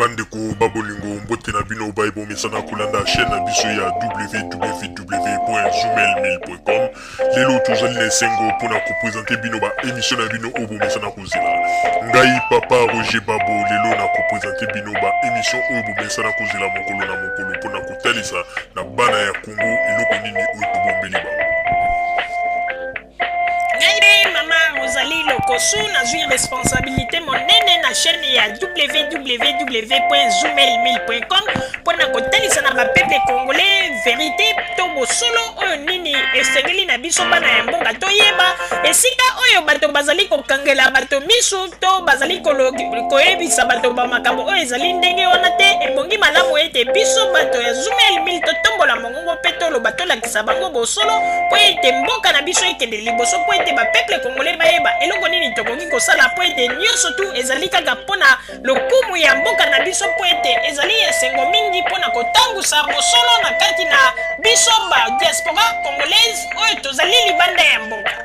Bandeko ba bolingo, mbote na bino baye bomesana kolanda chaîne na biso ya www.zoomail1000.com. Lelo tozali na esengo mpona kopresente bino ba émission na bino oyo bomesana kozela. Ngai papa Roger Babo lelo na kopresente bino ba émission oyo bomesana kozela mokolo na mokolo mpona kotalisa na bana ya Congo eloko nini oyo tobombeli bango. Ngai mpe mama Rosalie Lokosu nazwi responsabilité monene na chaîne ya www.zoomail1000.com mpo na kotalisa na bapeuple congolais verité to bosolo oyo nini esengeli na biso bana ya mboka toyeba esika oyo bato bazali kokangela bato misu to bazali koyebisa bato ba makambo oyo ezali ndenge wana te. Ebongi malamu ete biso bato ya Zoomail 1000 totombola mongongo mpe toloba, tolakisa bango bosolo mpo ete mboka na biso ekende liboso, mpo ete bapeuple congolais bayeba eloko nini tokoki kosala, mpo ete nyonso tu ezali kaka mpo na lokumu ya mboka na biso, mpo ete ezali esengo mingi mpo na kotangusa bosolo na kati na biso ba diaspora congolaise oyo tozali libanda ya mboka.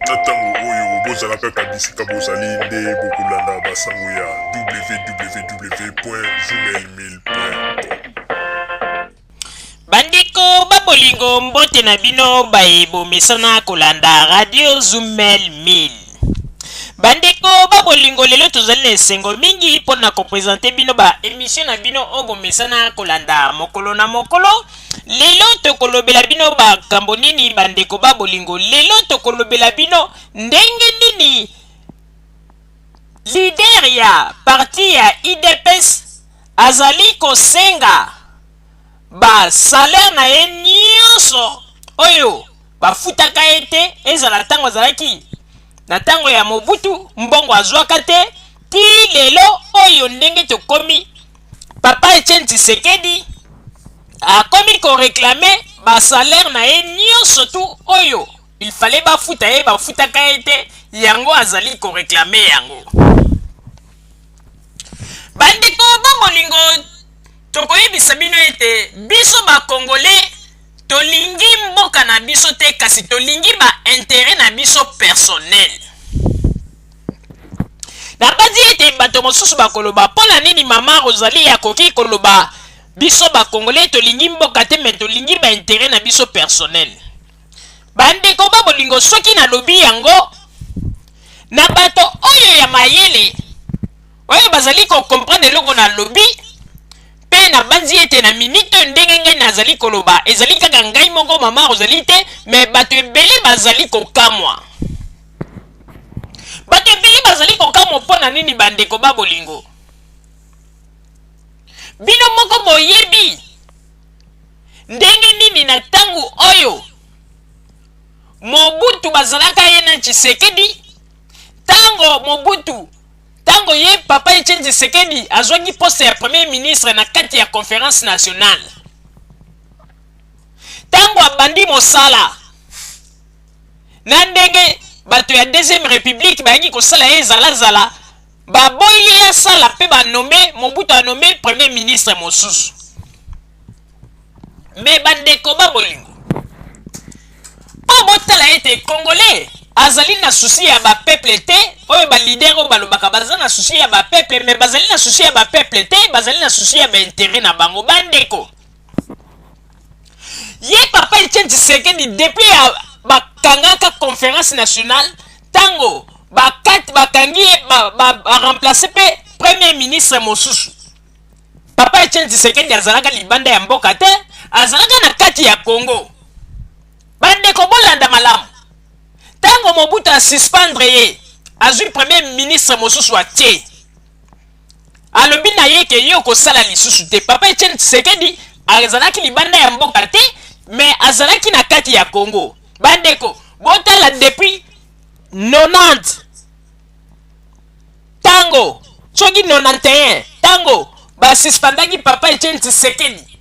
Na ntango oyo bozala kaka bisika bozali nde bokolanda basango ya www.zoomail1000.com. Bandeko ba bolingo, mbote na bino baye bomesana kolanda Radio Zumel 1000. Bandeko ba bolingo, lelo tozali na esengo mingi mpo na kopresente bino ba emission na bino oyo bomesana kolanda mokolo na mokolo. Lelo tokolobela bino makambo nini bandeko ba bolingo? Lelo tokolobela bino ndenge nini leader ya parti ya UDPS azali kosenga ba salaire na ye nyonso oyo bafutaka ye te, ezala ntango azalaki na ntango ya Mobutu, mbongo azwaka te ti lelo oyo. Ndenge tokomi, papa Etienne Tshisekedi akomi koreklame ba salaire na ye nyonso tu oyo il fallait bafuta ye, bafutaka ye te, yango azali koreklame yango. Bandeko ba bolingo, tokoyebisa bino ete biso ba Congolais tolingi mboka na biso te, kasi tolingi ba intérêt na biso personnel. Nabanzi ete bato mosusu bakoloba mpo na nini mama Rosalie akoki koloba biso ba Congolais tolingi mboka te, mais tolingi ba intérêt na biso personnel. Bandeko ba bolingo, soki nalobi yango na bato oyo ya mayele oyo bazali kocomprendre eloko nalobi, mpe nabanzi ete na minute oyo ndenge ngai nazali koloba ezali kaka ngai moko mama Rosalie te, mais bato ebele bazali kokamwa. Bato ebele bazali kokamwa mpo na nini? Bandeko ba bolingo, bino moko boyebi ndenge nini na ntango oyo Mobutu bazalaka ye na Tshisekedi, ntango Mobutu, ntango ye papa Etienne Tshisekedi azwaki poste ya premier ministre na kati ya conférence nationale, ntango abandi mosala, na ndenge bato ya deuxième république bayaki kosala ye zalazala, baboyi ye asala mpe banome Mobutu, anome premier ministre mosusu. Me bandeko ba bolingo, mpo botala ete Congolais azali na souci ya bapeuple te. Oyo baleader oyo balobaka baza na souci ya bapeuple, mais bazali na souci ya bapeuple te, bazali na souci ya baintérêt na bango. Bandeko, ye papa Etienne Tshisekedi, depuis ya bakangaka conférence nationale, ntango bakati bakangi ye, baremplace mpe premier ministre mosusu, papa Etienne Tshisekedi azalaka libanda ya mboka te, azalaka na kati ya Congo. Bandeko, bolanda malamu. Ntango Mobutu asuspendre ye, azwi premier ministre mosusu atie, alobi na ye ke ye okosala lisusu te. Papa Etienne Tshisekedi azalaki libanda ya mboka te, mais azalaki na kati ya Congo. Bandeko, botala depuis 90, ntango soki 91, ntango basuspendaki papa Etienne Tshisekedi,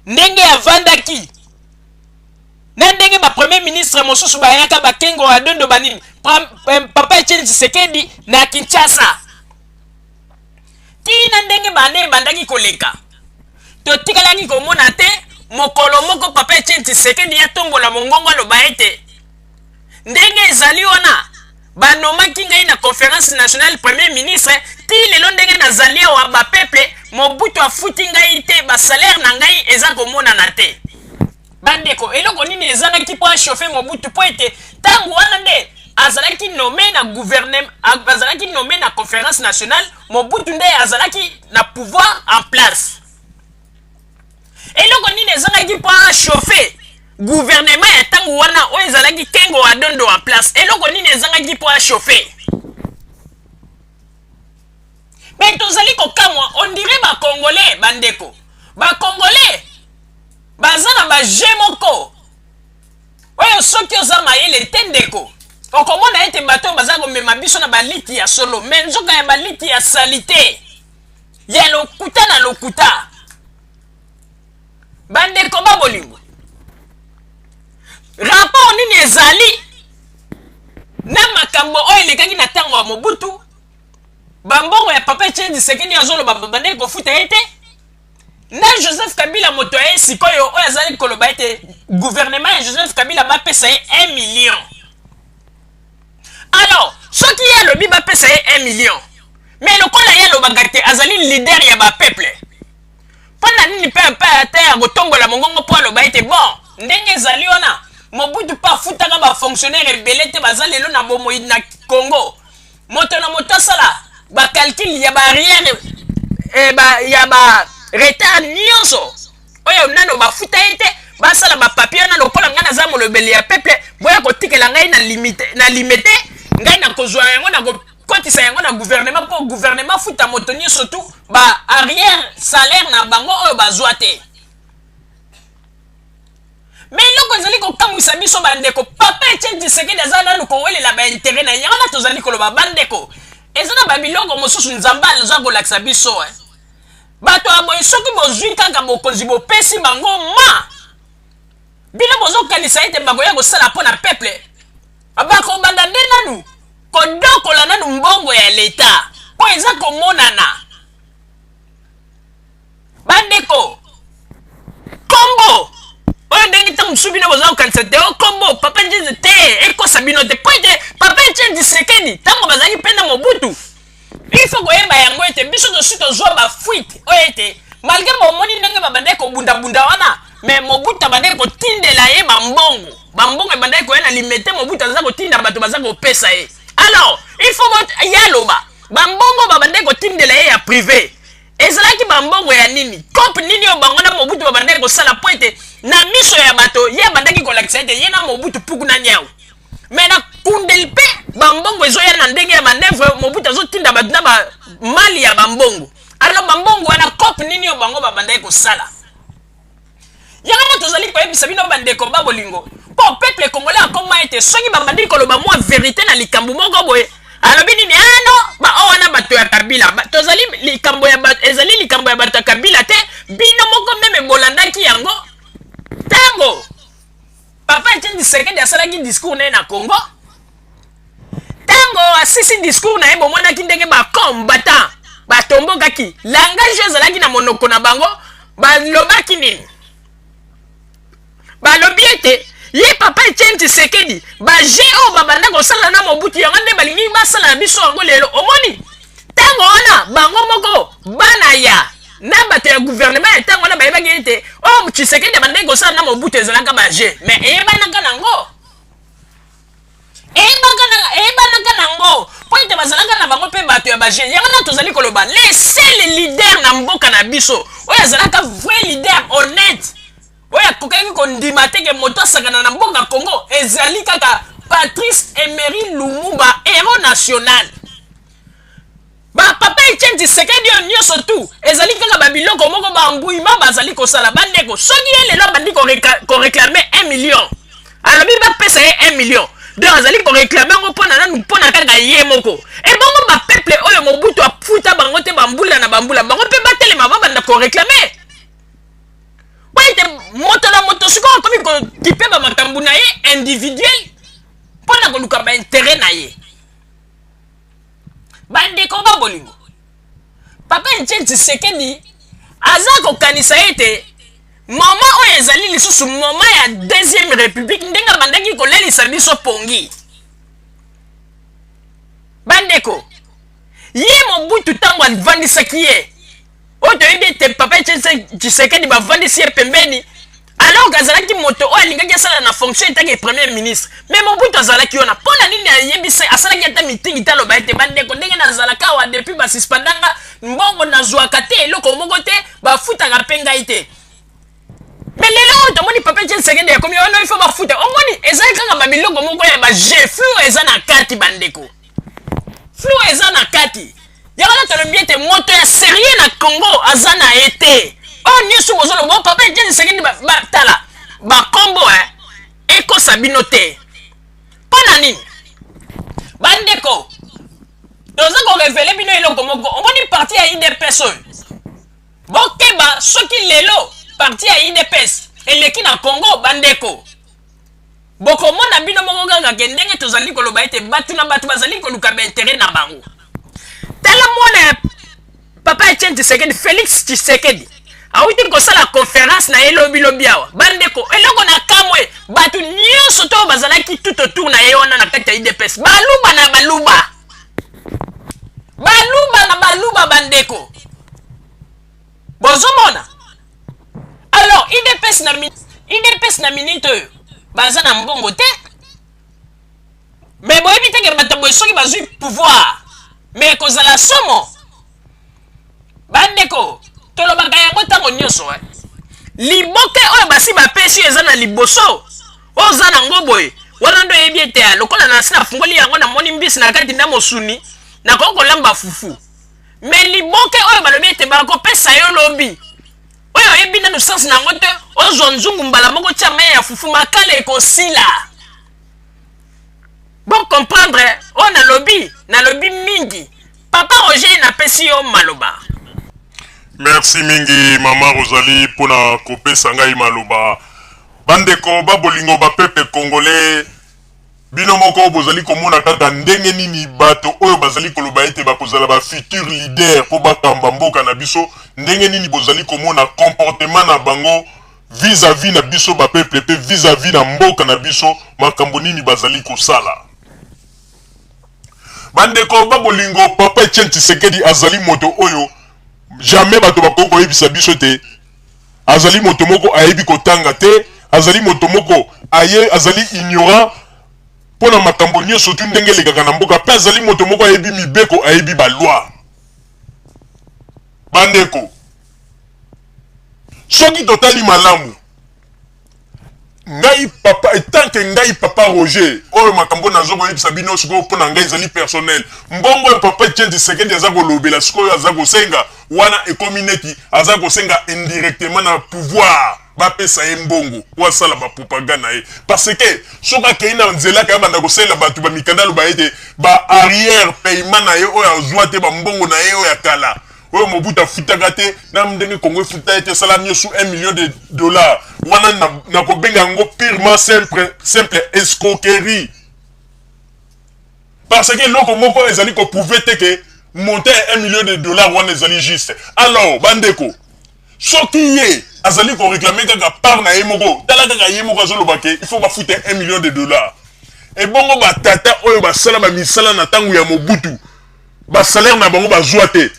ndenge avandaki na ndenge ba premier ministre mosusu bayaka, bakengo ya dondo, banini, papa Etienne Tshisekedi na Kinshasa, tina ndenge bane ebandaki koleka, totikalaki komona te mokolo moko papa Etienne Tshisekedi atombola mongongo aloba ete ndenge ezali wana. Banomaki ngai na Conference nationale premier ministre, ti lelo ndenge nazali awa ba peuple, Mobutu afuti ngai te, ba salaire na ngai eza komonana te. Bandeko, eloko nini ezangaki mpo achauffe Mobutu? Mpo ete ntango wana nde azalaki nomme na gouvernement, azalaki nomme na Conference nationale, Mobutu nde azalaki na pouvoir en place. Eloko nini ezangaki mpo achauffe gouvernement ya ntango wana oyo ezalaki Kengo Adondo en place? Eloko nini ezangaki mpo achauffe? Me tozali kokamwa, on dirait ba Congolais, bandeko, ba Congolais baza na ba jeu moko oyo soki oza mayele te ndeko, okomona ete bato oyo baza komema biso na baliti ya solo, me nzoka ya baliti ya salite, ya lokuta na lokuta. Bandeko ba bolingo, rapport nini ezali na makambo oyo elekaki na ntango ya Mobutu? Bambongo ya papa Etienne Tshisekedi azoloba babandaki kofuta ye te, na Joseph Kabila moto ya ye sikoyo oyo azali koloba ete gouvernement ya Joseph Kabila bapesa ye 1 million. Alors soki ye alobi bapesa ye 1 million, mais lokola ye alobaka te azali leader ya bapeuple, mpo na nini mpe mpe ata ya kotombola mongongo mpo aloba ete bon, ndenge ezali wana Mobutu mpe afutaka bafonctionnaire ebele te baza lelo na bomoi na Congo, moto na moto asala bacalcule ya baarrière eh, ba, ya ba retard nyonso oyo nano bafuta ye te, basala bapapier wana. Lokola ngai naza molobeli ya peuple, boya kotikela ngai na limite, na limite ngai nakozwa yango, nakokotisa yango na gouvernement mpo gouvernement futa moto nyonso tu ba arrière salaire na bango oyo bazwa te. Me eloko ezali kokamwisa biso bandeko, papa Etienne Tshisekedi aza nanu kowelela baintere na ye. Yango wana tozali koloba bandeko, eza na babiloko mosusu Nzambe aza kolakisa biso eh. Bato ya boye soki bozwi kaka bokonzi bopesi bango ma bino bozokanisa ete bakoya kosala mpo na peuple, bakobanda nde nanu kodokola nanu mbongo ya leta mpo eza komonana. Bandeko, kombo oyo ndenge ntango mosusu bino boza kokanisa te o kombo papa Njenze te ekosa bino te, mpo ete papa Etienne Tshisekedi ntango bazalaki mpe na Mobutu, il faut koyeba yango ete biso tosi tozwa bafuite oyo ete malgre bomoni ndenge babandaki kobundabunda wana, me Mobutu abandaki kotindela ye bambongo, bambongo ebandaki koya na limete, Mobutu aza kotinda bato baza kopesa ye. Alors il faut ye aloba bambongo babandaki kotindela ye ya privé ezalaki bambongo ya nini, cope nini oyo bango na Mobutu babandaki kosala, mpo ete na miso ya bato ye abandaki kolakisa ete ye na Mobutu puku na niau, me na kundeli mpe bambongo ezoya na ndenge ya manevre, Mobutu azotinda bato na bamali ya bambongo. Alors bambongo wana cope nini oyo bango babandaki kosala? Yango wana tozali koyebisa bino bandeko ba bolingo, mpo peuple congolais akoma ete soki babandi koloba mwa verite na likambo moko boye, alobi nini? Ah non, ba oyo wana bato ya Kabila. Ba, tozali likambo ya ba, ezali likambo ya bato ya Kabila te. Bino moko meme bolandaki yango ntango papa Etienne Tshisekedi asalaki discours na ye na Congo. Ntango asisi discours na ye, bomonaki ndenge ba combattant batombokaki, langage oyo ezalaki na monoko na bango. Balobaki nini? Balobi ete ye papa Etienne Tshisekedi, baje oyo babanda kosala na Mobutu, yango nde balingi basala na biso yango lelo. Omoni ntango wana bango moko bana ya na bato ya gouvernement ya ntango wana bayebaki ete oyo Tshisekedi abandaki kosala na Mobutu ezalaka baje, me eyebanaka nango, eyebanaka nango mpo ete bazalaka na bango mpe bato ya baje. Yango na tozali koloba, le seul leader na mboka na biso oyo azalaka vrai leader honnête, oyo akokaki kondima te ke moto asakana na mboka Congo, ezali kaka Patrice Emery Lumumba, héros national. Ba papa Etienne Tshisekedi oyo nyonso tu ezali kaka babiloko moko bambuyima bazali kosala. Bandeko, soki ye lelo abandi koreklame 1 million, alobi bapesa ye 1 million, donc azali koreklame yango mpona nanu, mpona kaka ye moko. Ebongo bapeuple oyo Mobutu afuta bango te bambula na bambula, bango mpe batelema babanda koreklame, po ete moto na moto sikoyo akomi kokipe bamakambo na ye individuel mpo na koluka baintere na ye. Bandeko ba bolingo, papa Etienne Tshisekedi aza kokanisa ete moma oyo ezali lisusu moma ya deuxième république, ndenge abandaki kolelisa biso pongi. Bandeko, ye Mobutu ntango avandisaki ye, oyo toyebi ete papa Etienne Tshisekedi bavandisi ye pembeni, alors que azalaki moto oyo alingaki asala na fonction etaki premier ministre, mais Mobutu azalaki wana. Mpo na nini ayebisa, asalaki ata mitingi te, aloba ete bandeko, ndenge nazalaka awa depuis basuspendanga, mbongo nazwaka te, eloko moko te, bafutaka mpe ngai te. Mais lelo oyo tomoni papa Etienne Tshisekedi akomi wana, il faut bafuta. Omoni, ezali kaka ba biloko moko ya ba jeu, flou eza na kati bandeko, flou eza na kati. Yango wana tolobi ete moto ya sérieux na Congo aza na ye te. Oyo nyonso bozoloba papa Etienne Tshisekedi, batala bakombo ekosa bino te. Mpo na nini bandeko toza korévéler bino eloko moko? Omoni parti ya UDPS oyo, bokeba, soki lelo parti ya UDPS eleki na Congo, bandeko, bokomona bino moko kaka ke ndenge tozali koloba ete bato na bato bazali koluka baintérêt na bango. Tala mwana ya papa Etienne Tshisekedi, Félix Tshisekedi, awuti kosala conférence na ye lobilobi awa. Bandeko, eloko na kamwe, bato nyonso to bazalaki tout autour na ye wana na kati ya UDPS, baluba na baluba, baluba na baluba. Bandeko, bozomona? Alors UDPS na minute oyo baza na mbongo te. Mais boyebi te ke bato boye soki bazwi pouvoir, mais ekozala somo. Bandeko, tolobaka yango ntango nyonso, liboke oyo basi bapesi eza na liboso, oyo oza nango boye wana nde oyebi ete lokola na nsi nafungoli yango, namoni mbisi na kati nda mosuni, nakoki kolamba fufu. Mais liboke oyo balobi ete bakopesa yo lobi, oyo oyebi nanu sens na yango te, ozwa nzungu mbala moko, tia mai ya fufu, makala ekosila. Bon, comprendre oyo nalobi, nalobi mingi. Papa Roger, napesi yo maloba. Merci mingi, mama Rosalie, mpona kopesa ngai maloba. Bandeko babolingo, bapeuple congolais, bino moko bozali komona kaka ndenge nini bato oyo bazali koloba ete bakozala bafutur leader mpo bakamba mboka na biso, ndenge nini bozali komona comportement na bango vis-à-vis na biso bapeuple mpe vis-à-vis na mboka na biso, makambo nini bazali kosala. Bandeko babolingo, papa Etienne Tshisekedi azali moto oyo jamais bato bakoki koyebisa biso te azali moto moko ayebi kotanga te, azali moto moko aye azali ignorant mpo na makambo nyonso tu ndenge elekaka na mboka, mpe azali moto moko ayebi mibeko, ayebi baloi. Bandeko, soki totali malamu, ngai papa, étant que ngai papa Roger, oyo makambo nazo koyebisa bino sikoyo mpo na ngai ezali personnel. Mbongo oyo papa Etienne Tshisekedi aza kolobela sikoyo, aza kosenga wana, ekomi neti aza kosenga indirectement na pouvoir bapesa ye mbongo po asala bapropagande na ye, parce que soki akei na nzela kaya banda kosalela bato bamikanda, aloba ete ba arrière paiement na ye oyo azwa te, bambongo na ye oyo ya kala oyo Mobutu afutaka te, na ndenge Kongo efuta ye te, esala nyonso 1 million de dollars wana, nakobenga yango purement simple, simple escroquerie, parce que eloko moko ezali koprouver te ke montant ya 1 million de dollars wana ezali juste. Alors bandeko, soki ye azali koréclamer kaka part na ye moko, tala kaka ye moko azoloba ke il faut bafuta 1 million de dollars, ebongo batata oyo basala bamisala na ntango ya Mobutu, basalaire na bango bazwa te?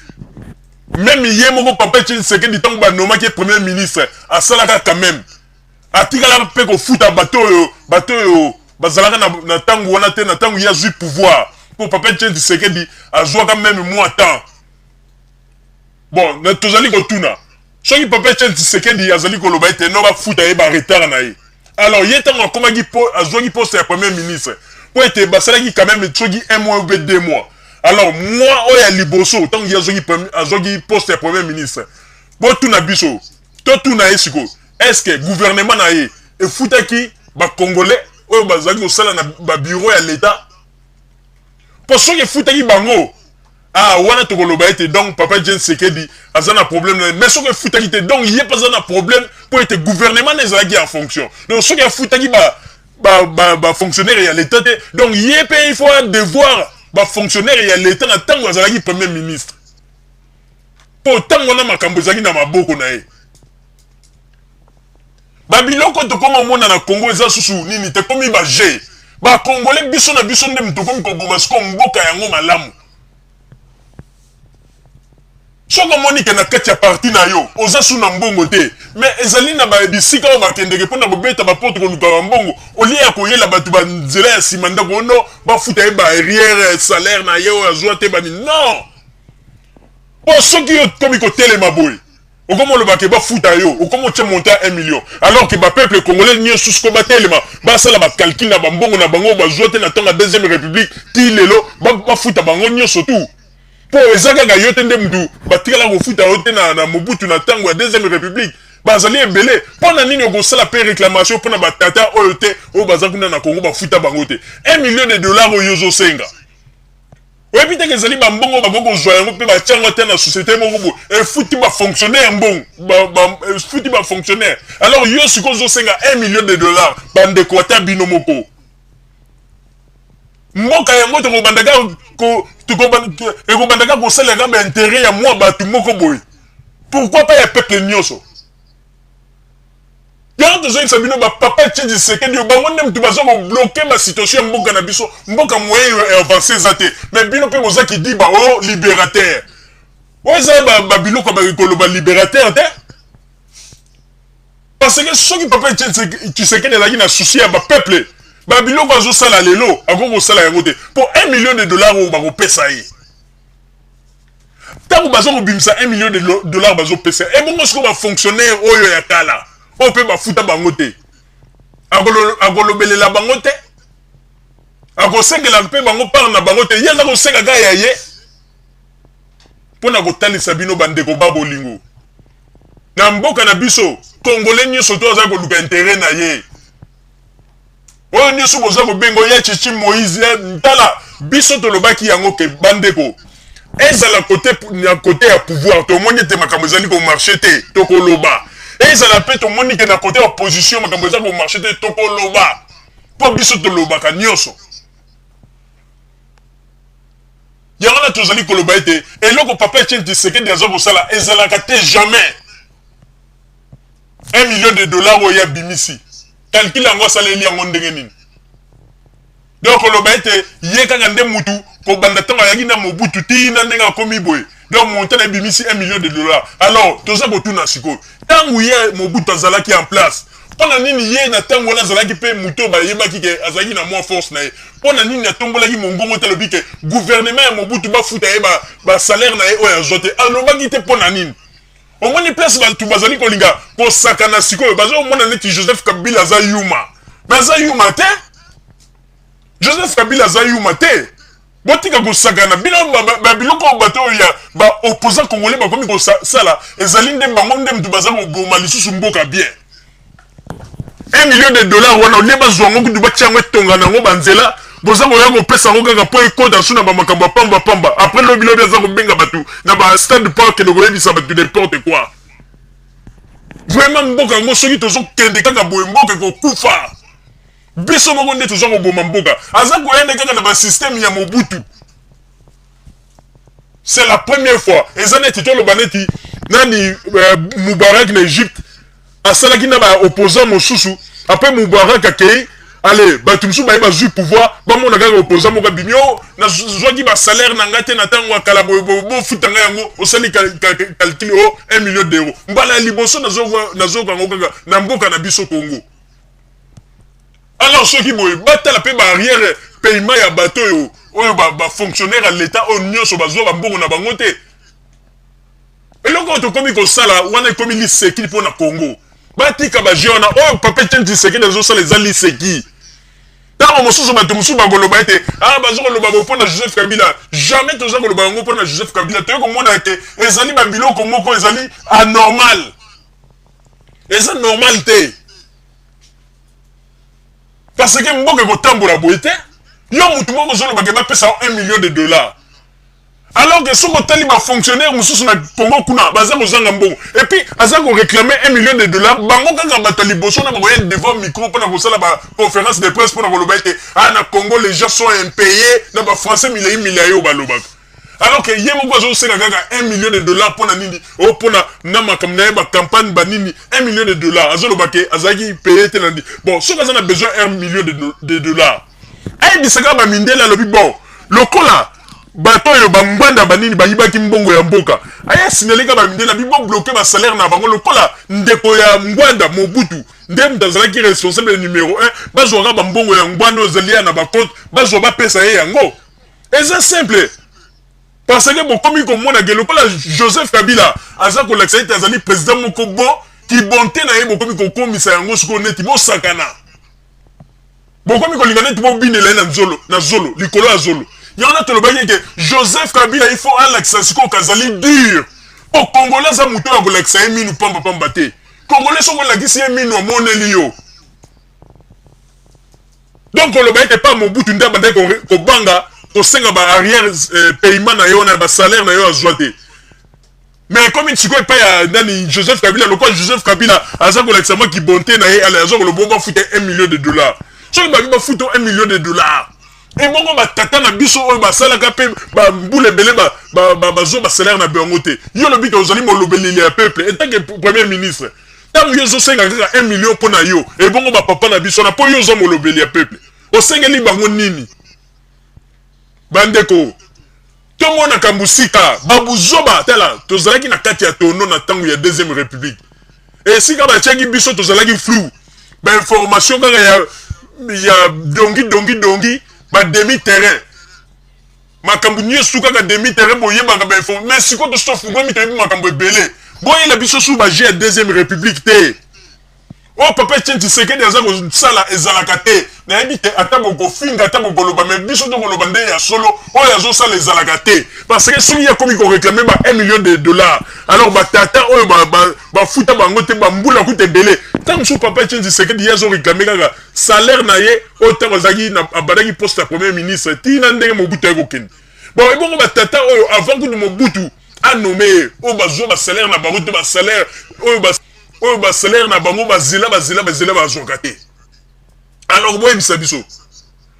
Même ye moko papa Etienne Tshisekedi, ntango banomaki premier ministre, asalaka quand même, atikalaka mpe kofuta bato oyo bazalaka na ntango wana te. Na ntango ye azwi pouvoir, mpo papa Etienne Tshisekedi azwaka même mwa temps. Bon, tozali kotuna, soki papa Etienne Tshisekedi azali koloba ete no bafuta ye baretard na ye, alors ye ntango akomaki po azwaki poste ya premier ministre, mpo ete basalaki quand même soki un mois ou 2 mois, alors mois oyo ya liboso ntango ye azwaki poste ya premier ministre, botuna biso, totuna ye sikoyo, est ce que gouvernement na ye efutaki bacongolais oyo bazalaki kosala na babureau ya l'État? Mpo soki efutaki bango, ah, wana tokoloba ete donc papa Etienne Tshisekedi aza na problème na ye. Mais soki efutaki te, donc ye mpe aza na problème, mpo ete gouvernement na ezalaki en fonction. Donc soki afutaki bafonctionnaire ya l'État te, donc ye mpe il faut devoir bafonctionnaire ya l'État na ntango azalaki premier ministre, mpo ntango wana makambo ezalaki na maboko na ye. Babiloko tokoma omona na Congo eza susu nini te, komi baje. Ba Congolais biso na biso nde tokomi koboma sikoyo mboka yango malamu. Soki omoni ke na kati ya parti na yo oza su na mbongo te, mais ezali na ba bisika oyo bakendeke mpo na kobeta ba porte koluka ba mbongo, au lieu ya koyela bato ba nzela ya sima ndako, oh non, bafuta ye ba arrière salaire na ye oyo azwa te, ba nini. Non! Mpo soki yo okomi kotelema boye, okomi oloba ke bafuta yo, okomi otia montant ya 1 million, alors que ba peuple congolais nyonso sikoyo batelema, basala ba calcul na ba mbongo na bango oyo bazwa te na tango ya deuxième republique ti lelo, bafuta bango nyonso tout. Po eza kaka yo te nde mutu batikala kofuta yo te na, na Mobutu na tango ya deuxième republique. Bazali ebele. Pona nini okosala pe reclamation pona ba tata oyo te oyo baza kuna na Congo bafuta bango te? 1 million de dollars oyo ozosenga. Oyebi te ke ezali ba mbongo bakoki kozwa yango pe batia yango ata na société moko boye efuti ba fonctionnaire mbongo ba, ba, efuti ba fonctionnaire. Alors yo sikoyo ozosenga 1 million de dollars bandeko ata bino moko. Mboka yango tokobanda kaka ko ekobanda kaka kosalela kaka ba interet ya mwa bato moko boye. Pourquoi pas ya peuple nyonso? Yango tozoyebisa bino ba papa Etienne Tshisekedi oyo bango nde mutu baza ko bloquer ba situation ya mboka na biso, mboka moyen ya avancer eza te. Mais bino pe boza kidiba oh liberateur. Oyo eza ba biloko ya koloba liberateur te. Parce que soki papa Etienne Tshisekedi azalaki na souci ya ba peuple, ba biloko azosala lelo akoki kosala yango te. Po 1 million de dollars oyo bakopesa ye. Tango baza kobimisa 1 million de dollars bazopesa ye. Ebongo sikoyo ba fonctionnaires oyo ya kala oyo pe bafuta bango te. Akolobelela bango te. Akosengela mpe bango part na bango te. Ye aza kosenga kaka ya ye. Pona kotalisa bino ba ndeko ba bolingo. Na mboka na biso, Congolais nioso to aza koluka interet na ye. Oyo nioso boza kobenga oya Tshitshi Moïse, tala biso tolobaki yango ke bandeko ezala kote na kote ya pouvoir tomoni ete makambo ezali ko marcher te tokoloba, ezala pe tomoni ke na kote ya opposition makambo eza ko marcher te tokoloba, po biso tolobaka nioso. Yango wana tozali koloba ete eloko papa Etienne Tshisekedi aza kosala ezalaka te jamais. 1 million de dollars oyo ye abimisi, calcul yango asaleli yango ndenge nini? Donc koloba ete ye kaka nde mutu kobanda ntango ayaki na Mobutu ti na ndenge akomi boye, donc montant na ebimisi 1 million de dollars. Alors toza kotuna sikoyo, ntango ye Mobutu azalaki en place, mpo na nini ye na ntango wana azalaki mpe moto oyo bayebaki ke azalaki na mwa force na ye, mpo na nini atombolaki mongongo te alobi ke gouvernement ya Mobutu bafuta ye ba, ba salaire na ye oyo azwa te? Alobaki te mpo na nini? Omoni place batu bazali kolinga kosakana sikoyo, bazo komona neti Joseph Kabila aza yuma, mais aza yuma te. Joseph Kabila aza yuma te. Botika kosakana bino ba biloko oyo bato oyo ya ba opposants congolais bakomi kosala ezali nde bango nde mutu baza koboma lisusu mboka bien. 1 million de dollars wana olie bazwa yango kutu batia yango etonga na yango banzela, boza koya kopesa yango kaka mpo ekota su na bamakambo ya pamba pamba. Après lobi lobi aza kobenga bato na ba stade mpo akende koyebisa bato n'importe quoi. Vraiment mboka yango soki tozokende kaka boye mboka ekokufa. Biso moko nde toza koboma mboka. Aza koya nde kaka na ba système ya Mobutu. C'est la première fois. Eza neti toloba neti nani Moubarak na Egypte asalaki na ba opposants mosusu. Après Moubarak akei, allez, bato mosusu baye bazui pouvoir, bamona kaka opposant moko abimi, oh, nazwaki ba salaire na nga te na tango ya kala boye boye, bofuta nga yango, osali calcul, oh, 1 million d'euros. Mbala ya liboso nazoyoka yango kaka na mboka na biso Congo. Alors soki boye batala pe ba arrière paiement ya bato oyo oyo ba, ba fonctionnaire ya l'etat oyo nyonso bazwa ba mbongo na bango te. Eloko oyo tokomi kosala wana ekomi liseki mpo na Congo. Batika ba jeu wana oyo papa Etienne Tshisekedi azosala eza liseki. Ntango mosusu bato mosusu bakoloba ete ah, bazo koloba boye mpo na Joseph Kabila. Jamais toza koloba yango mpo na Joseph Kabila. Toyei komona ete ezali ba biloko moko ezali anormal. Eza normal te. Parce que mboka ekotambola boye te. Yo mutu moko ozoloba ke bapesa yo 1 million de dollars. Alors que soki otali ba fonctionnaires mosusu na Congo kuna baza kozanga mbongo. Et puis aza ko réclamer 1 million de dollars, bango kaka bato ya liboso na bakoya devant micro pona kosala ba conférence de presse pona koloba ete ah na Congo les gens sont impayés na ba français milayi milayi oyo balobaka. Alors que ye moko azosenga kaka 1 million de dollars pona nini? Oh pona na makambo na ye ba campagne ba nini 1 million de dollars azoloba ke azalaki paye te na nini. Bon soki aza na besoin 1 million de dollars. Ayebisaka bamindele, alobi bon, lokola bato oyo bangbanda banini bayibaki mbongo ya mboka, aya signaleka bamindele, abi bobloquer basalaire na bango. Lokola ndeko ya Ngbanda Mobutu nde moto azalaki responsable numéro 1, bazwaka bambongo ya Ngbanda oyo ezali ya na bacompte, bazwa bapesa ye yango. Eza simple, parce que bokomi komona ke lokola Joseph Kabila aza kolakisa ete azali président moko bon, kibonte na ye bokomi kokomisa yango sikoyo neti bosakana, bokomi kolinga neti bobinela ye na nzolo, na zolo, likolo ya zolo. Yango na tolobaki eke Joseph Kabila, il faut alakisa sikoyo kazali dur, po Congolais aza moto oyo akolakisa ye minu pambapamba te. Congolais, soki olakisi ye minu, amoneli yo. Donc oloba ete pa Mobutu nde abandaki kobanga kosenga ba arrière paiement na ye wana, basalaire na ye azwa te. Mais ekomi sikoyo epai ya nani? Joseph Kabila. Lokola Joseph Kabila aza kolakisa mwa kibonte na ye, ala aza koloba bafuta 1 million de dollars. Soki babi bafuta 1 million de dollars, ebongo batata na biso oyo basalaka mpe bambula ebele bazwa basalaire na bango te? Yo olobi ke ozali molobeleli ya peuple en tant que premier ministre. Ntango yo ozosenga kaka 1 million mpo na yo, ebongo bapapa na biso wana, mpo yo oza molobeli ya peuple, osengeli bango nini? Bandeko, tomonaka mosika babuzoba. Tala, tozalaki na kati ya tono na ntango ya Deuxième République. Esika batiaki biso, tozalaki flou, bainformation kaka ya dongi dongi dongi, bademi terrain, makambo nyonso kaka demi terrain, boyebaka bainfo. Mais sikoyo tosi tofungwami, toyebi makambo ebele. Boyela biso su baje ya Deuxième République te. Oyo papa Etienne Tshisekedi aza kosala ezalaka te. Nayebi te, ata bokofinga, ata bokoloba, mais biso tokoloba nde ya solo. Oyo azosala ezalaka te, parce que soki akomi koréclamer ba 1 million de dollars, alors batata oyo bafuta bango te bambula kuta ebele, ntango mosusu papa Etienne Tshisekedi ye azoréclamer kaka salaire na ye oyo ntango azalaki, abandaki poste ya premier ministre ntina ndenge Mobutu aye kokende. Bon, ebongo batata oyo avant kutu Mobutu anommer ye, oyo bazwa basalaire na bango te, basalaire oyo basalaire na bango bazela, bazela, bazela, bazwaka te? Alors boyebisa biso.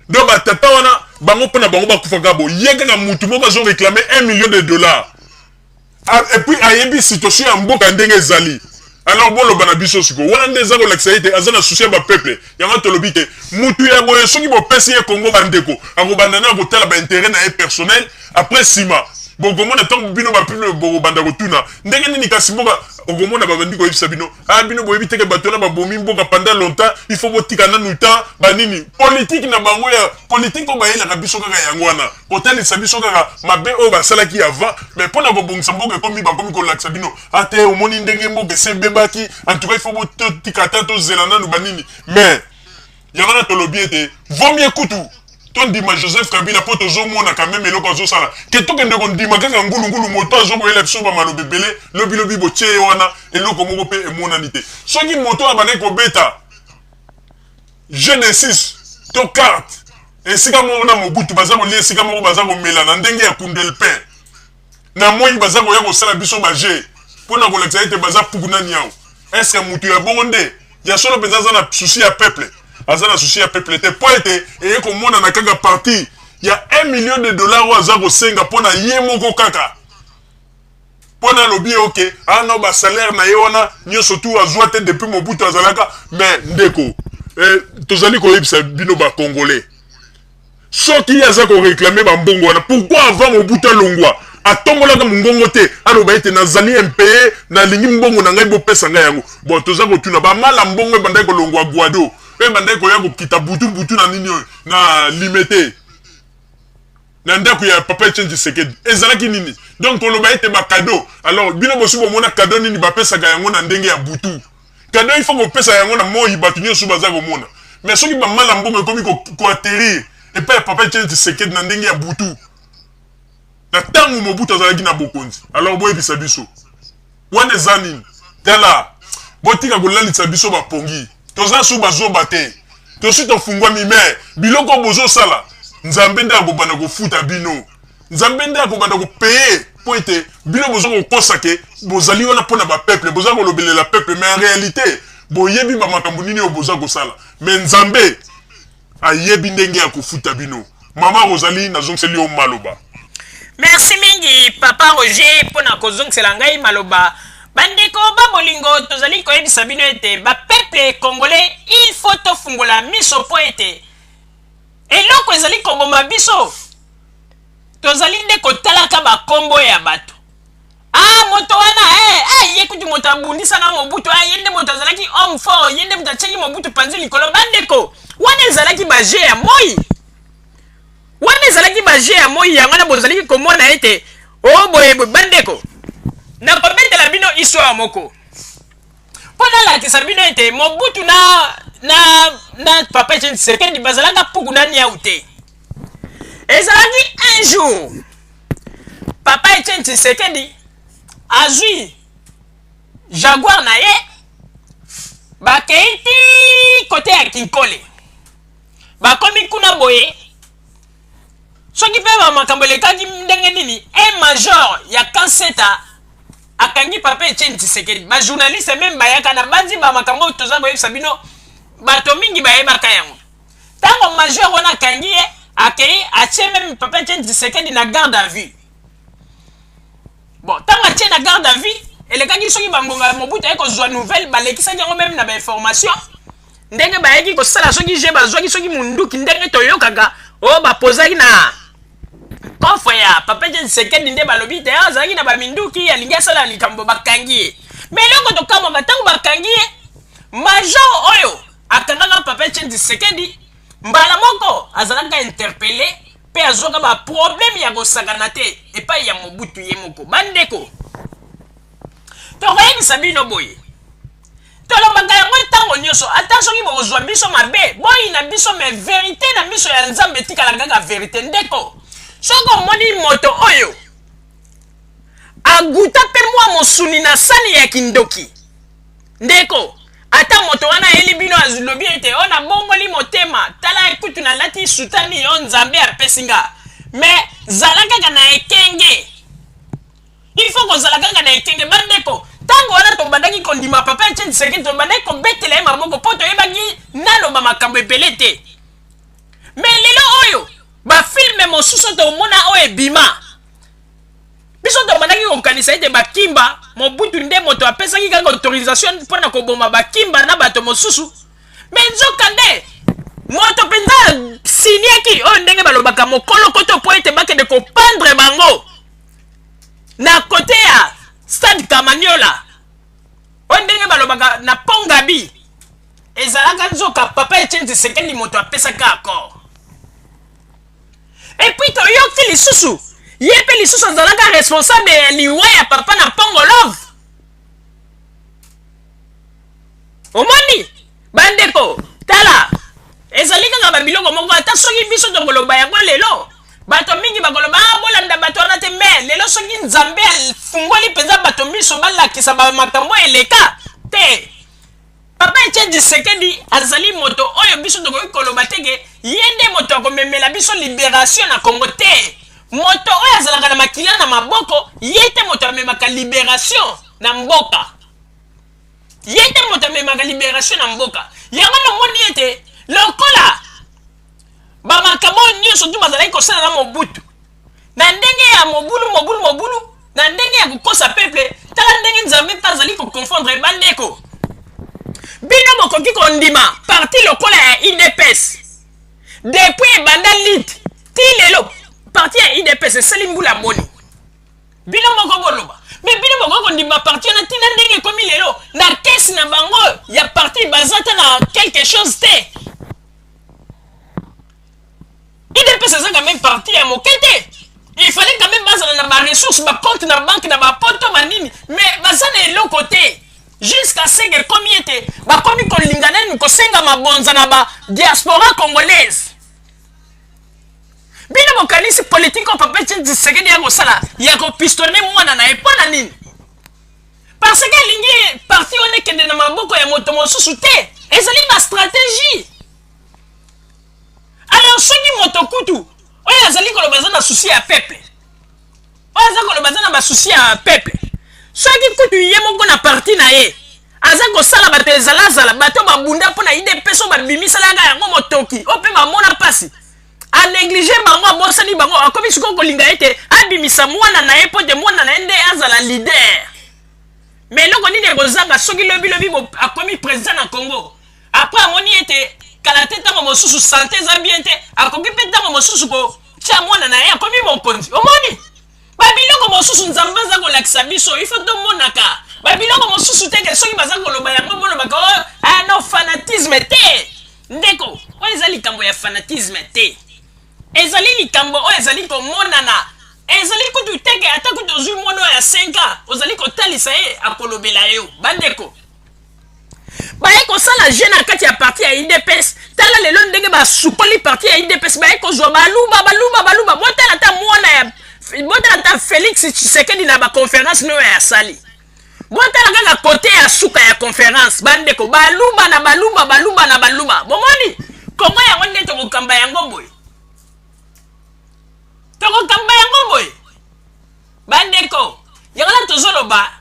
Donc batata wana, bango mpo na bango bakufaka bo ye kaka mutu moko azo réclamer 1 million de dollars et puis ayebi situation ya mboka ndenge ezali. Alors boloba na biso sikoyo, wana nde eza kolakisa ete aza na souci ya bapeuple? Yango tolobi te, mutu ya boye, soki bopesi ye Kongo, bandeko, akobanda na kotala baintérêt na ye personnel. Après nsima bokomona, ntango bino bapeuple bokobanda kotuna ndenge nini kasi mboka, okomona babandi koyebisa bino: "Ah, bino boyebi teke bato wana babomi mboka pendant longtemps, il faut botika nanu temps." Banini politike na bango ya politike oyo bayelaka biso kaka yango wana, kotalisa biso kaka mabe oyo basalaki avant. Mais mpo na kobongisa mboka, ekomi bakomi kolakisa bino ate omoni ndenge mboka ese ebebaki. En tout cas, il faut botika ata tozela nanu banini. Mais yango wana tolobi ete vaut mieux kutu tondima Joseph Kabila, mpo tozomona quand même eloko azosala, ke tokende kondima kaka ngulungulu, moto azokoyela biso bamaloba ebele. Lobilobi botie ye wana, eloko moko mpe emonani te. Soki moto abandaki kobeta jeu de 6 to carte esika moko na Mobutu, baza kolia esika moko, baza komela na ndenge ya kundel pain na moi, baza koya kosala biso baje mpo na kolakisa ete baza puku na niau. Est-ce motu ya bongo nde ya solo mpenza aza na souci ya peuple? Aza na souci ya peuple te, mpo ete eye komonana kaka partir ya 1 million de dollars oyo aza kosenga mpo na ye moko kaka, mpo na alobi oke ana basalaire na ye wana nyonso tu azwa te depuis Mobutu azalaka. Mais ndeko, tozali koyebisa bino bacongolais, soki ye aza koréclamer bambongo wana, pourquoi avant Mobutu alongwa atombolaka mongongo te, aloba ete nazali impayé, nalingi mbongo na ngai, bopesa ngai yango? Bon, toza kotuna, bamala mbongo ebandaki kolongwa Gbado mpe ebandaki koya kokita butu butu na nini oyo na Limete, na ndako ya papa Etienne Tshisekedi, ezalaki nini? Donc koloba ete bacadeau, alors bino bosi bomona cadeau nini bapesaka yango na ndenge ya butu? Cadeau, il faut kopesa yango na moi, bato nyonso baza komona. Mais soki bamala mbongo ekomi koatterrir epai ya papa Etienne Tshisekedi na ndenge ya butu na ntango Mobutu azalaki na bokonzi, alors boyebisa biso wana eza nini? Tala, botika kolalisa biso bapongi. Toza su bazoba te, tosi tofungwami. Mais biloko bozosala, Nzambe nde akobanda kofuta bino, Nzambe nde akobanda kopayer, mpo ete bino boza kokosa ke bozali wana mpo na bapeuple, boza kolobelela peuple, mais en réalité boyebi bamakambo nini oyo boza kosala. Mais Nzambe ayebi ndenge ya kofuta bino. Mama Rosalie, nazongiseli yo maloba. Merci mingi, papa Roger, mpo na kozongisela ngai maloba. Bandeko babolingo, tozali koyebisa bino ete bapeuple congolais, il faut tofungola miso, mpo ete Eloko ezali koboma biso, tozali nde kotalaka bakombo ya bato. Ah, moto wana eh, ah, ye kutu moto abundisaka Mobutu, ah, ye nde moto azalaki homme fort, ye nde moto atiaki Mobutu panzi likolo. Bandeko, wana ezalaki ba jeu ya moi, wana ezalaki ba jeu ya moi, yango wana bozalaki komona ete o oh, boye boye. Bandeko, nakobetela bino histoire moko mpo nalakisa bino ete Mobutu na na na papa Etienne Tshisekedi bazalaka puku na niau te. Ezalaki un jour papa Etienne Tshisekedi azwi Jaguar na ye, bakei ti kote ya Kinkole, bakomi kuna boye, soki mpe bamakambo elekaki ndenge nini, un major ya Kanseta akangi papa Etienne Tshisekedi. Ba journaliste meme bayaka na banzi ba makambo oyo toza koyebisa bino, bato mingi bayebaka yango. Ntango major wana akangi ye, akei atie meme papa Etienne Tshisekedi na garde à vue. Bon, ntango atie na garde à vue, elekaki soki bangonga ya Mobutu aye kozwa nouvelle, balekisaki yango meme na bainformation ndenge bayaki kosala soki je bazwaki soki munduki, ndenge toyokaka oyo bapozaki na coffre ya papa Etienne Tshisekedi, nde balobi te azalaki na baminduki, alingi asala likambo, bakangi ye. Mais eloko tokamwaka, ntango bakangi ye, major oyo akangaka papa Etienne Tshisekedi mbala moko azalaka interpellé mpe azwaka baproblème ya kosakana te epai ya Mobutu ye moko. Bandeko, tokoyebisa bino boye, tolobaka yango ntango nyonso, ata soki bokozwa biso mabe, boyina biso, mais verité na miso ya Nzambe etikala kaka verité. Ndeko, soki omoni moto oyo aguta mpe mwa mosuni na sani ya kindoki, ndeko, ata moto wana ayeli bino, alobi ete oyo nabongoli motema, tala kutu nalati sutani oyo Nzambe apesi nga, mais zala kaka na ekenge. Il faut kozala kaka na ekenge. Bandeko, ntango wana tobandaki kondima papa Etienne Tshisekedi, tobandaki kobetela ye maboko mpo toyebaki naloba makambo ebele te. Mais lelo oyo bafilme mosusu tomona oyo ebima, biso tobandaki kokanisa ete bakimba Mobutu nde moto apesaki kaka autorisation mpo na koboma bakimba na bato mosusu, mais nzoka nde moto mpenza asiniaki oyo ndenge balobaka mokolo koto mpo ete bakende kopandre bango na kote ya stade Kamaniola, oyo ndenge balobaka na Pongabi, ezalaka nzoka papa Etienne Tshisekedi moto apesaka accord. Et puis toyoki lisusu ye mpe lisusu azalaka responsable ya liwa ya papa na Pongo Love. Omoni bandeko, tala, ezali kaka babiloko moko, ata soki biso tokoloba yango lelo, bato mingi bakoloba ah, bolanda bato wana te. Mais lelo soki Nzambe afungoli mpenza bato miso, balakisa bamakambo eleka te. Papa Etienne Tshisekedi azali moto oyo biso tokoki koloba te ke ye nde moto akomemela biso liberation na Congo te. Moto oyo azalaka na makila na maboko, ye te moto amemaka liberation na mboka. Ye te moto amemaka liberation na mboka. Yango namoni ete lokola bamakambo oyo nyonso tu bazalaki kosala na Mobutu na ndenge ya mobulu mobulu mobulu, na ndenge ya kokosa peuple, tala ndenge Nzambe mpe azali koconfondre. Bandeko, bino bokoki kondima parti lokola ya UDPS, depuis ebanda lit ti lelo, parti ya UDPS esali mbula boni? Bino moko boloba. Mais bino bokoki kondima parti wana ntina ndenge ekomi lelo, na kesi na bango ya parti baza ta na quelque chose te? UDPS eza quand même parti ya moke te, il fallait quand même bazala na baressource, bacompte na banque, na bapoto banini, mais baza na eloko te, jusqu'à ce que ekomi ete bakomi kolinga nani kosenga mabonza na ba diaspora congolaise. Bino bokanisi politike oyo papa Etienne Tshisekedi ya kosala ya kopistone mwana na ye mpo na nini? Parce que alingi parti wana ekende na maboko ya moto mosusu te. Ezali bastratégie. Alors soki moto kutu oyo azali koloba aza na souci ya peuple, oyo aza koloba aza na basusi ya peuple, soki kutu ye moko na parti na ye aza kosala bato ezalazala, bato babunda mpo na UDPS oyo babimisalaka yango motoki oyo mpe bamona mpasi, anéglige bango, abosani bango, akomi sikoyo kolinga ete abimisa mwana na ye mpo ete mwana na ye nde azala leader. Mais eloko nini ekozanga soki lobilobi akomi président na Congo, après amoni ete Kala te ntango mosusu sante eza bien te, akoki mpe ntango mosusu kotia mwana na ye akomi mokonzi. Omoni babiloko mosusu Nzambe aza kolakisa biso, il faut tomonaka babiloko mosusu te ke soki baza koloba yango bolobaka oh, ah non, fanatisme te. Ndeko, oyo eza likambo ya fanatisme te, ezali likambo oyo ezali komonana. Ezali kutu te ke ata kutu ozwi mwana oyo ya 5 ans ozali kotalisa ye, akolobela yo. Bandeko, baye kosala jeu na kati ya parti ya UDPS. Tala lelo ndenge basukoli parti ya UDPS, baye kozwa baluba baluba baluba. Botala ata mwana ya, botala ata Felix Tshisekedi na baconférence noyo ya sali, botala kaka kote ya suka ya conférence. Bandeko, baluba na baluba, baluba na baluba. Bomoni Kongo yango nde tokokamba yango boye, tokokamba yango boye. Bandeko, yango na tozoloba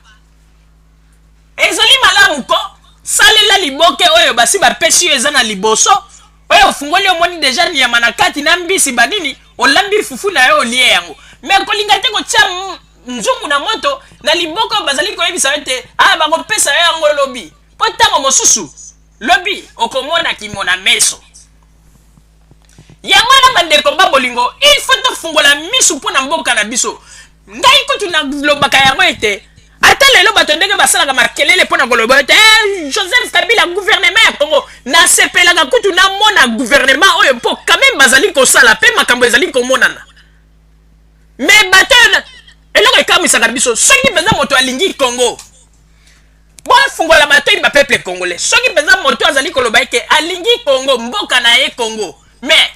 ezali malamu ko salela liboke oyo basi bapesi yo, eza na liboso oyo ofungoli, omoni deja nyama na kati na mbisi banini, olambi fufu na yo, olie yango. Me kolinga te kotia nzungu na moto na liboko oyo bazali koyebisa yo te ah, bakopesa yo yango lobi, mpo ntango mosusu lobi okomona kimona meso. Yango wana, bandeko ba bolingo, il faut tofungola misu mpo na mboka na biso. Ngai kutu nalobaka yango ete ata lelo bato ndenge basalaka makelele mpo na koloba ete eh, Joseph Kabila, gouvernement ya Congo, nasepelaka kutu namona gouvernement oyo, mpo quand même bazali kosala mpe makambo ezali komonana. Me bato oyo, eloko ekamwisaka biso, soki mpenza moto alingi Congo, bofungola matoi bapeuple congolais, soki mpenza moto azali koloba ete alingi Congo, mboka na ye Congo, mais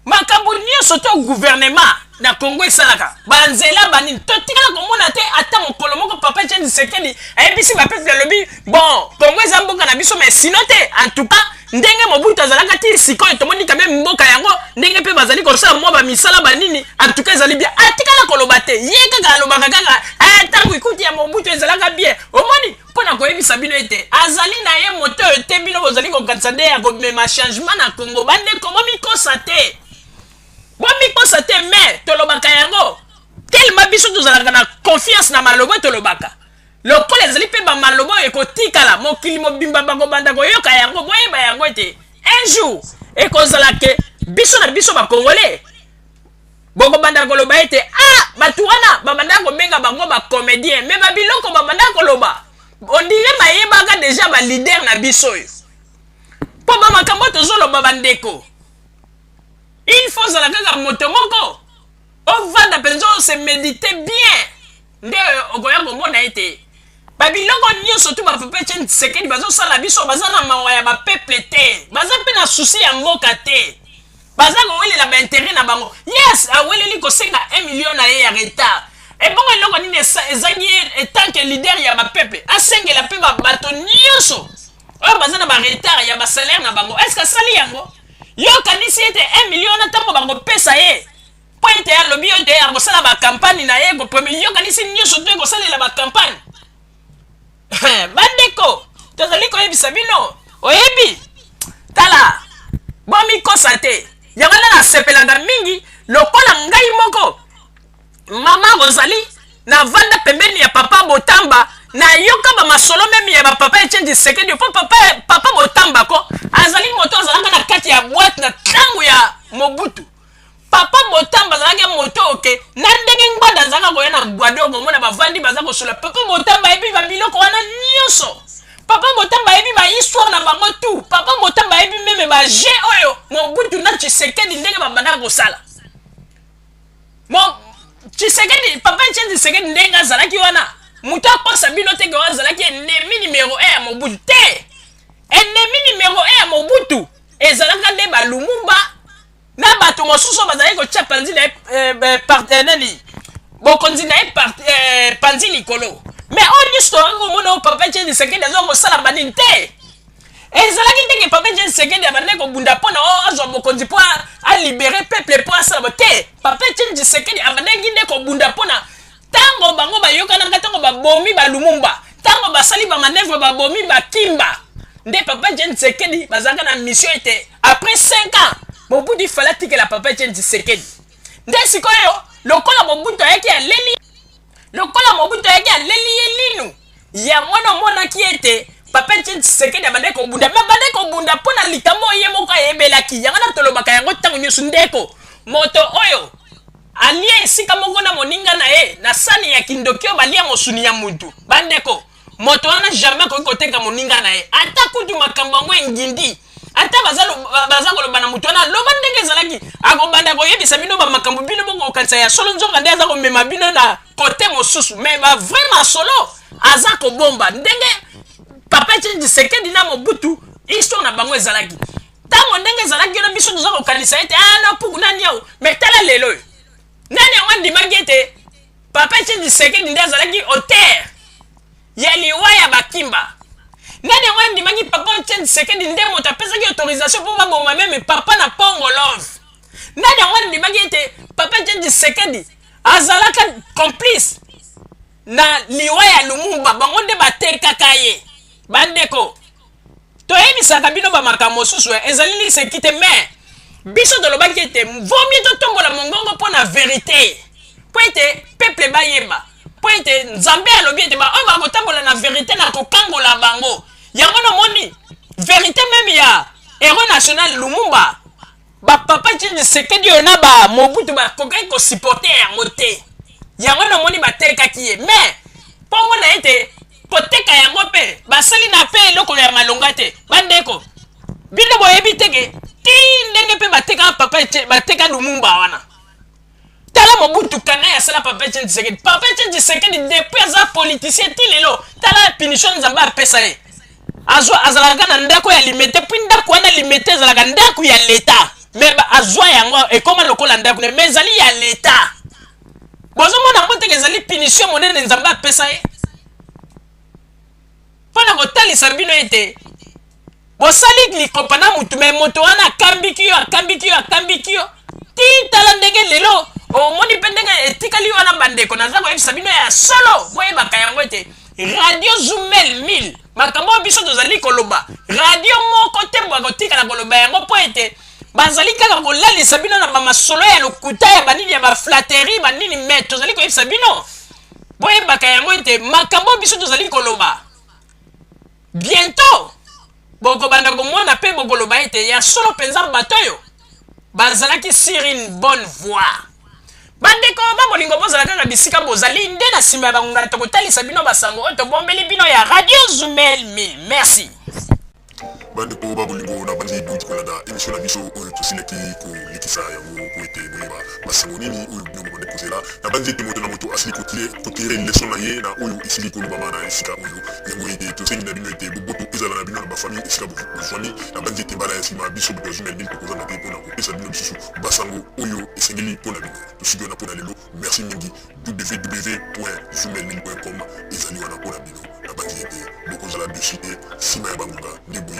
makambo nyonso to gouvernement na Congo esalaka, banzela banini, totikala komona te ata mokolo moko papa Etienne Tshisekedi ayebisi bapeuple, alobi: bon, Congo eza mboka na biso, mais sinon te, en tout cas ndenge Mobutu azalaka ti sikoyo, tomoni quand même mboka yango ndenge mpe bazali kosala mwa bamisala banini, en tout cas ezali bien. Atikala koloba te. Ye kaka alobaka kaka ntango ekuti ya Mobutu ezalaka bien. Omoni, mpo na koyebisa bino ete azali na ye moto oyo te bino bozali kokanisa nde ya komema changement na Congo. Bandeko, bomikosa te, bomikosa te. Mais tolobaka yango tellement biso tozalaka na confiance na maloba tolobaka, lokola ezali mpe bamaloba oyo ekotikala mokili mobimba, bakobanda koyoka yango. Boyeba yango ete un jour ekozala ke biso na biso bakongolais bokobanda koloba ete ah, bato wana babandaka kobenga bango bacomédien, mais babiloko babandaka koloba, on dirait bayebaka deja baleader na biso oyo. Mpo bamakambo tozoloba, bandeko, il faut ozala kaka moto moko, ovanda mpenza, ose médite bien, nde okoya komona ete babiloko nyonso tu bapapa Etienne Tshisekedi bazosala biso, baza na mawa ya bapeuple te, baza mpe na souci ya mboka te, baza kowelela baintérêt na bango. Yes, aweleli kosenga 1 million na ye ya retard. Ebongo eloko nini ezangi ye en tant que leader ya bapeuple asengela mpe bato nyonso oyo baza na baretard ya basalaire na bango? Est-ce asali yango? Yo okanisi ete 1 million na ntango bakopesa ye mpo ete alobi yo ete akosala bacampagne na ye kopremi, yokanisi nyonso to ekosalela bacampagne? Bandeko, tozali koyebisa bino, oyebi, tala, bomikosa te. Yango nde nasepelaka mingi lokola ngai moko mama Rosalie navanda pembeni ya papa Botamba, nayoka bamasolo même ya bapapa Etienne Tshisekedi, mpo papa Botamba ko azali moto azalaka na kati ya boîte na ntango ya Mobutu. Papa Botamba azalaki moto oke na ndenge Ngbanda azalaka koya na Gbado, komona bavandi baza kosola. Papa Botamba ayebi babiloko wana nyonso. Papa Botamba ayebi bahistoire na bango tu. Papa Botamba ayebi même baje oyo Mobutu na Tshisekedi ndenge babandaka kosala. Bon, Tshisekedi, papa Etienne Tshisekedi ndenge azalaki wana, moto akosa bino te ke azalaki ennemi numéro 1 ya Mobutu te. Ennemi numéro 1 ya Mobutu ezalaka nde balumumba na bato mosusu oyo bazalaki kotia panzi na ye nani, bokonzi na ye panzi likolo. Mais oyo nyonso tozalaki komona oyo papa Etienne Tshisekedi aza kosala banini te, ezalaki ndenge papa Etienne Tshisekedi abandaki kobunda mpo na oyo azwa bokonzi, mpo alibérer peuple, mpo asala bo te. Papa Etienne Tshisekedi abandaki nde kobunda mpo na ntango bango bayokanaka, ntango babomi balumumba, ntango basali bamanœuvre, babomi bakimba, nde papa Etienne Tshisekedi bazalaka na mission ete après 5 ans Mobutu ifale atikela papa Etienne Tshisekedi. Nde sikoyo lokola Mobutu ayaki aleli, lokola Mobutu ayaki aleli ye linu, yango wana omonaki ete Papa Etienne Tshisekedi abandaki kobunda, me abandaki kobunda mpo na likambo oyo ye moko ayebelaki. Yango na tolobaka yango ntango nyonso, ndeko, moto oyo alia esika moko na moninga na ye na sani ya kindoki oyo balia mosuni ya mutu, bandeko, moto wana jamais akoki koteka moninga na ye. Ata kutu makambo yango engindi, ata baza koloba na moto wana, loba ndenge ezalaki, akobanda koyebisa bino bamakambo bino bokokanisa ya solo, nzoka nde aza komema bino na kote mosusu. Me ba vrai masolo aza kobomba. Ndenge Papa Etienne Tshisekedi na Mobutu, histoire na bango ezalaki ntango ndenge ezalaki wana, biso toza kokanisa ete ah na puku nani yao. Me tala lelo oyo, nani yango andimaki ete Papa Etienne Tshisekedi nde azalaki auteur ya liwa ya Bakimba? Nani yango andimaki Papa Etienne Tshisekedi nde moto apesaki autorisation mpo baboma meme papa na Pongo Love? Nani yango andimaki ete Papa Etienne Tshisekedi azalaka complice na liwa ya Lumumba? Bango nde batekaka ye. Bandeko, toyebisaka bino bamakambo mosusu ezali liseki te, me biso tolobaki ete vomi totombola mongongo mpo na verite, mpo ete peuple bayeba, mpo ete Nzambe alobi ete baoyo bakotambola na verite na kokangola bango. Yango namoni verite meme ya héros national Lumumba, bapapa Tshisekedi oyo na ba Mobutu bakokaki kosupporte yango te. Yango namoni batekaki ye, me mpo mona ete koteka yango mpe basali na mpe eloko ya malonga te. Bandeko, bino boyebi teke ti ndenge mpe bateka papa, bateka Lumumba wana. Tala Mobutu kana asala papa Etienne Tshisekedi. Papa Etienne Tshisekedi depuis aza politicien ti lelo, tala punition Nzambe apesa ye. Azwa azalaka na ndako ya Limete, puis ndako wana Limete ezalaka ndako ya leta, mais azwa yango ekoma lokola ndako na, mais ezali ya leta. Bozomona yango teke ezali punition monene Nzambe apesa ye mpo na kotalisa bino ete bosali likopa na mutu, me moto wana akambiki yo, akambiki yo, akambiki yo ti tala ndenge lelo omoni mpe ndenge etikali wana. Bandeko, naza koyebisa bino ya solo, boyebaka yango ete Radio Zumel 1000, makambo oyo biso tozali koloba, radio moko te bakotikala koloba yango, mpo ete bazali kaka kolalisa bino na bamasolo ya lokuta ya banini ya baflatterie banini. Me tozali koyebisa bino, boyebaka yango ete makambo oyo biso tozali koloba, bientôt bokobanda komona mpe bokoloba ete ya solo mpenza bato oyo bazalaki sur une bonne voie. Bandeko babolingo, bozala kaka bisika bozali nde na nsima ya bangonga tokotalisa bino basango oyo tobombeli bino ya Radio Zumel 1000. Merci. Bandeko babolingo, na banzi bouti kolanda émission na biso oyo tosilaki kolekisa yango po ete boyeba basango nini oyo bino bobandi kozela. Na banzi ete moto na moto asili kotire leson na ye na oyo esili kolobama na esika oyo. Yango ete tosengi na bino ete boboto ezala na bino na bafamille esika bozwami. Na banzi ete mbala ya nsima biso bato ya Zumel 1000 tokozanga te mpona kopesa bino lisusu basango oyo esengeli mpo na bino. Tosuki wana mpo na lelo. Merci mingi. www.zumel1000.com ezali wana mpo na bino. Nabanzi ete bokozala dessus te nsima ya bangonga nde boye.